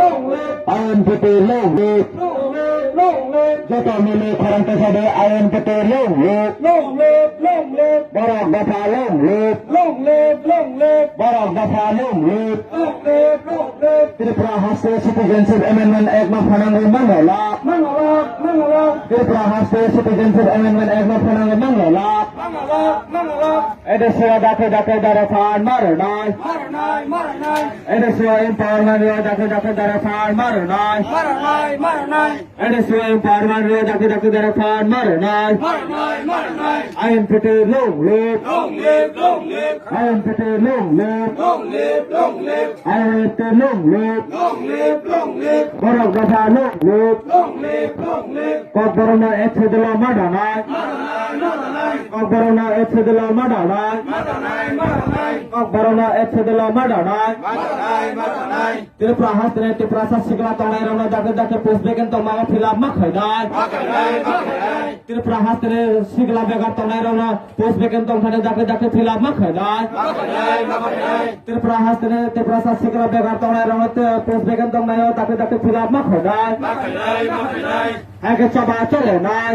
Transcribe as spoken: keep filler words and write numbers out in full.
I N P T long live. Joto mili khorang tesade I N P T long live. Borok dopha long live. Borok dopha long live. Tripura Haste Citizenship Amendment Act no phanangwi mano la. Tripura Haste Citizenship Amendment Act no phanangwi mano la. A D C o dakhe dakhe dara phan maronai. A D C o empowerment rw dakhe dakhe dara phan maronai. A D C o empowerment rw dakhe dakhe dara phan maronai. I N P T long live. I N P T long live. I N P T long live. Borok dopha long live. Kokborokno ek sedilo ma danai. Kokborokno ek sedilo ma danai. Kokborokno ek sedilo ma danai. Tripura hasteni Tiprasa sikla tongnai rokno dakhe dakhe post vacant tongma fill up ma khainai. Tripura hasteni sikla begar tongnai rokno post vacant tongthani dakhe dakhe fill up ma khainai. Tripura hasteni Tiprasa sikla begar tongnai rokno te post vacant tongnai o dakhe dakhe fill up ma khainai. Hai khe choba cholenai.